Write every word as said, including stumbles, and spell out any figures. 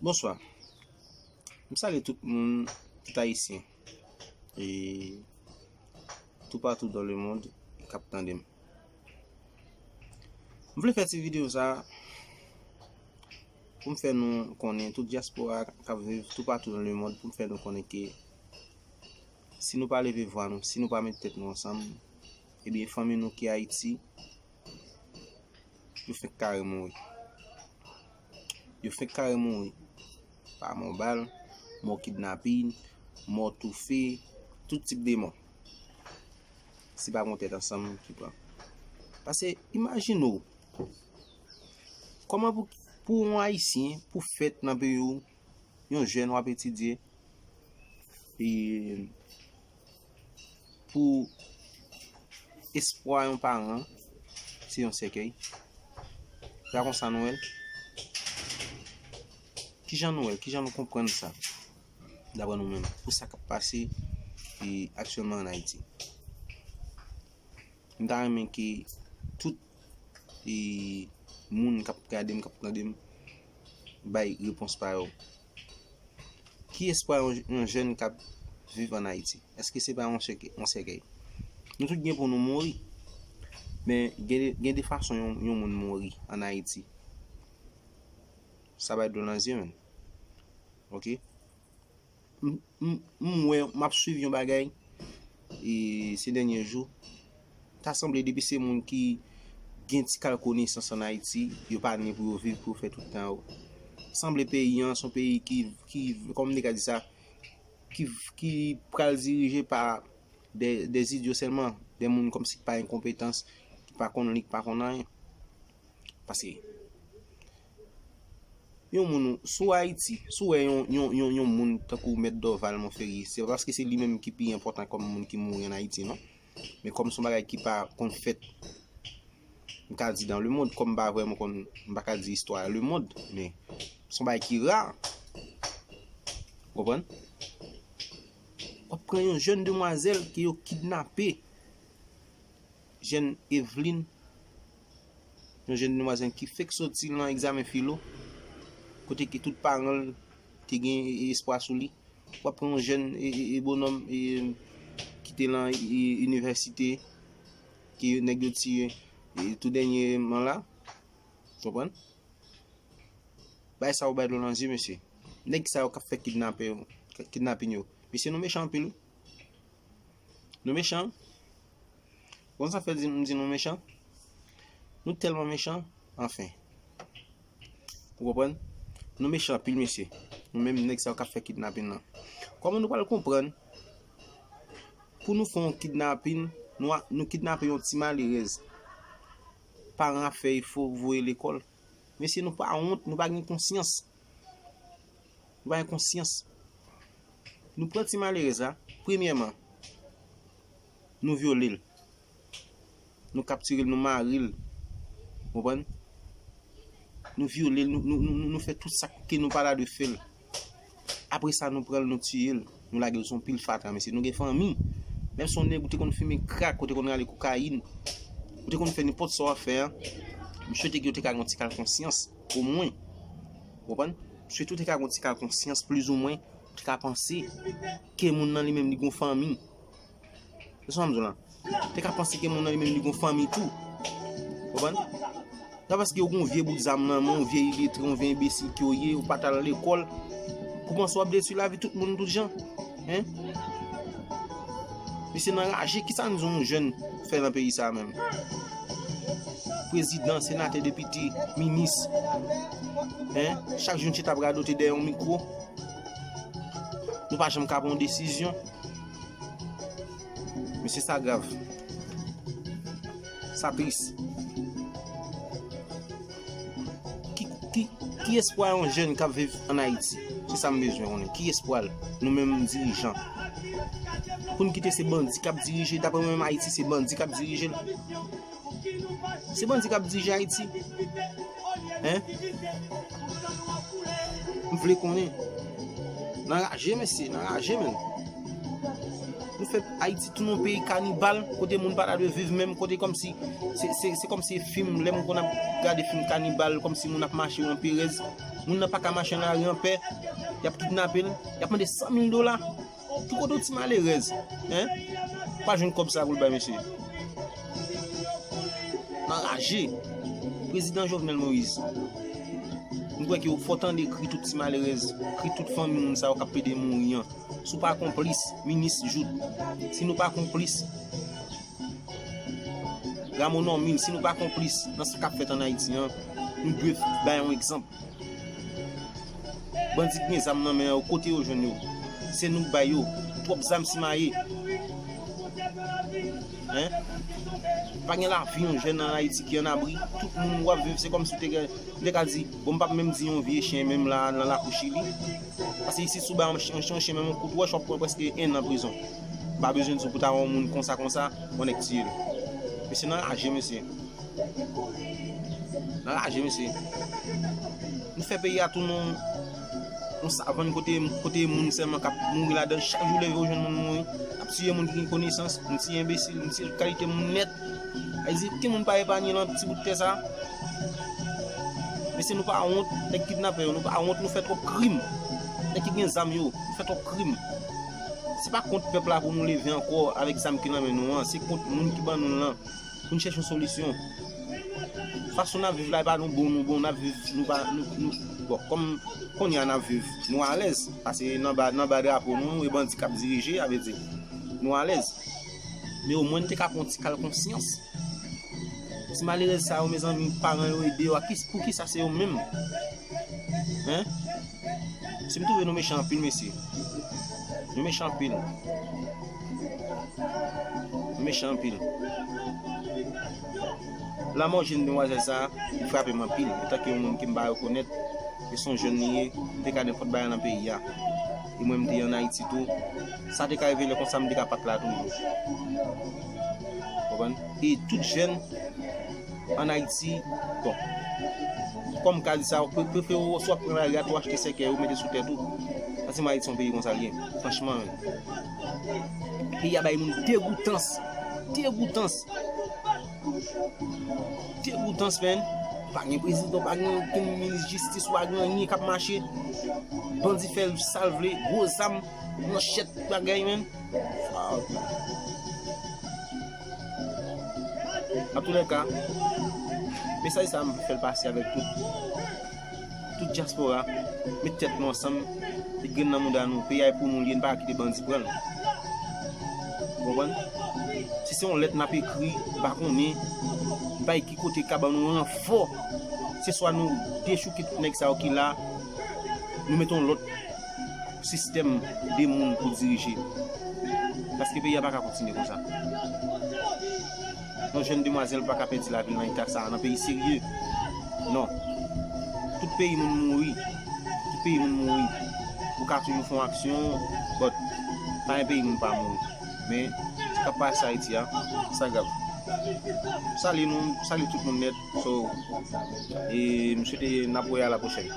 Bonswa. M salye tout moun, tout Ayisyen. E toupatou dans le monde k ap tande m. M vle fè ti videyo sa pou m fè nou konnen, tout dyaspora k ap viv toupatou dans le monde, pou m fè nou konnen ke si nou pa leve vwa nou, si nou pa met tèt nou ansanm, ebyen fanmi nou ki Ayiti, yo fenk kare mouri. Yo fenk kare mouri pa mò bal, mò kidnapin, mò toufe, tout tip de mò. Si pa gon tèt ansanm ki pran. Paske imajine w, kòman pou, pou yon Ayisyen, pou fèt nan peyi w, yon jèn w ap etidye, e pou espwa yon paran, se yon sèkèy. Se pa konsa nou wè l? Kijan nou wè l? Kijan nou konprann sa? Daprè nou menm, pou sa k ap pase, e, aktyèlman ann Ayiti. M ta renmen ke tout, e, moun k ap gade m, k ap tande m, bay repons pa yo. Ki espwa yon, yon jèn k ap viv ann Ayiti? Èske se pa yon sèkèy, yon sèkèy? Nou tout gen pou nou mouri. Men gen de, gen de fason yon, yon moun mouri ann Ayiti. Sa bay dlo nan zye, menn. Oke? M, m, m wè, m ap swiv yon bagay, e, se dènye jou. Ta sanble depi se moun ki gen ti kal konesans ann Ayiti, yo pa ni pou yo viv, pou yo fè tout tan yo. Sanble peyi an, se yon peyi ki, ki, kòman m te ka di sa, ki, ki pral dirije pa de, de zidyo sèlman, de moun kòmsi ki pa enkonpetans, ki pa konn li, ki pa konn anyen. Paske yon moun, sou Ayiti, si w wè yon, yon, yon, yon moun tankou Mèt Dorval Monferrier, se pa paske se li menm ki pi enpòtan kòm moun ki mouri ann Ayiti, non. Men kòm se yon bagay ki pa konn fèt, m ka di dans le monde, kòm m pa vrèman konn, m pa ka di istwa le monde, men se yon bagay ki ra. Ou konprann? W ap pran yon jèn demwazèl ke yo kidnape, jèn Eveline, yon jèn demwazèl ki fèk soti nan egzamen filo, kote ke tout paran l te gen espwa sou li. W ap pran yon jèn, e, e, e, bonòm, e, ki te lan, e, inivèsite, ke nèg yo tiye, e, tou dènyèman la. Konprann? Bay sa yo bay dlo nan zye, mesye. Nèg sa yo k ap fè kidnape yo, kidnapin yo. Mesye, nou mechan anpil, wi. Nou mechan. Konn sa fè di, m di nou mechan? Nou tèlman mechan, anfen. Ou konprann? Nou mechan anpil, mesye. Nou menm nèg sa yo k ap fè kidnapin nan. Kòman nou pral konprann pou nou fè yon kidnapin, nou a, nou kidnape yon ti malerèz. Paran ap fè efò voye lekòl. Mesye, nou pa wont, nou pa gen konsyans. Nou pa gen konsyans. Nou pran ti malerèz la, premyèman, nou vyole l. Nou kaptire l, nou mare l. Konprann? Nou vyole l, nou, nou, nou, nou, nou fè tout sa ke nou pa la de fè l. Apre sa, nou pran l, nou tiye l. Nou lage l sou yon pil fatra, mesye. Nou gen fanmi. Menm si yon nèg ou te konn fimen krak, ou te konn rale kokayin, ou te konn fè nenpòt sa w ap fè a, m swete ke w te ka gen yon ti kal konsyans, omwen. Ou konprann? M swete w te ka gen yon ti kal konsyans, plizoumwen, ou te ka panse ke moun nan li menm li gon fanmi. Se sa m di w la. Te ka panse ke moun nan li menm li gon fanmi tou. Konprann? Se pa paske w gon vye bout zam nan men w, vye iletre, yon vye enbesil ke w ye, ou pa t al lekòl, pou panse w ap detwi lavi tout moun tout jan. Hein? Mesye nan raje, kisa n di yon jèn fè nan peyi sa a menm? Prezidan, senatè, depite, minis. Hein? Chak jou n chita ap radote dèyè yon mikwo. Nou pa janm ka pran yon desizyon. Mesye, sa grav. Sa tris. Ki, ki, ki espwa yon jèn k ap viv ann Ayiti? Se sa m bezwen konnen. Ki espwa l? Nou menm dirijan. Pou n kite se bandi k ap dirije, daprè mwen menm Ayiti se bandi k ap dirije l. Se bandi k ap dirije Ayiti. Hein? M vle konnen. N anraje, mesye, n anraje, menn. Nou fè Ayiti tounen yon peyi kanibal, kote moun pa ta dwe viv menm, kote kòmsi, se, se, se kòmsi fim, lè m konn ap gade fim kanibal, kòmsi moun ap mache yon perèz, moun nan pa ka mache nan lari anpè, y ap kidnape l, y ap mande san mil dola. Ki kote w ti malerèz? Hein? Pa jwenn kòb sa pou l bay mesye. Anraje. Prezidan Jovenel Moïse. M kwè ke w fò tande kri tout ti malerèz, kri tout fanmi moun sa yo k ap plede mouri an. Si w pa konplis, minis Jouthe, si nou pa konplis, Rameau Normil, si nou pa konplis nan sa k ap fèt ann Ayiti an, nou dwe bay yon egzanp. Bandi ki gen zam nan men yo, kote yo jwenn yo? Se nou k bay yo. Twòp zam simaye. Hein? Pa gen lavi yon jèn ann Ayiti ki an abri. Tout moun w ap viv, se kòmsi w te gen, m te ka di, bon, m p ap menm di yon vye chen menm la, nan lakou Chili. Paske isit, si w bay yon ch-, yon ch-, yon chen menm yon kout wòch, w ap pran prèske en an prizon. M pa bezwen di w pou ta wè yon moun konsa, konsa, yon nèg tiye l. Mesye nan raje, mesye. Nan raje, mesye. Nou fè peyi a tounen yon, yon savann kote, kote moun sèlman k ap mouri ladan l. Chak jou leve, w jwenn moun mouri. N ap tiye moun ki gen konesans, nou tiye enbesil, nou tiye tout kalite moun nèt. Sa vle di, ki moun pa epanye nan ti bout tè sa? Mesye, nou pa wont, nèg kidnapè yo, nou pa wont, nou fè twòp krim. Nèg ki gen zam yo, nou fè twòp krim. Se pa kont pèp la pou nou leve ankò avèk zam ki nan men nou an, se kont moun ki ban nou l lan. Pou n chèche yon solisyon. Fason n ap viv la, e pa nou bon, nou bon, n ap viv, nou pa, nou, nou, bon, kòm kounye a n ap viv, nou alèz, paske nan ba, nan ba drapo nou, e bandi k ap dirije, sa vle di, nou alèz. Men omwen n te ka pran yon ti kal konsyans. Ti malerèz sa yo, mezanmi, paran yo ede yo, a ki, poukisa se yo menm? Hein? Si m twouve nou mechan anpil, mesye. Nou mechan anpil. Nou mechan anpil. Lanmò jèn demwazèl sa a, li frape m anpil. Antanke yon moun ke m pa rekonèt, e se yon jèn li ye, li te ka nenpòt bagay nan peyi a. E mwen, m te ann Ayiti tou. Sa te ka rive lè konsa, m te ka pa t la toujou. Konprann? E tout jèn ann Ayiti, bon, kòm m ka di sa, pre-, prefere w swa pran lari a, tou achte sèkèy ou mete sou tèt ou. Paske m Ayiti se yon peyi konsa l ye, franchman, menn. Peyi a bay moun degoutans. Degoutans. Degoutans, menn. Pa gen prezidan, pa gen okenn minis jistis, pa gen anyen k ap mache. Bandi fè sa l vle, gwo zam, manchèt, bagay, menn. Fuck. Antoulèka, mesaj sa a m fè l pase avèk tout, tout dyaspora. Met tèt nou ansanm, met grenn nan mouda nou. Peyi a e pou nou l ye, n pa ka kite bandi pran l. Ou konprann? Si se yon lèt n ap ekri, m pa konnen, bay ki kote ka ban nou ranfò. Se swa nou dechouke tout nèg sa yo ki la, nou mete yon lòt sistèm de moun pou dirije. Paske peyi a pa ka kontinye konsa. Yon jèn demwazèl pa ka pèdi lavi l nan eta sa a, nan peyi serye. Non. Tout peyi moun mouri. Tout peyi moun mouri. Ou ka toujou fè yon aksyon, but pa gen peyi moun pa mouri. Men, sa k ap pase Ayiti a, sa grav. Salye nou, salye tout moun nèt. So, e m swete n ap wè a la pwochèn.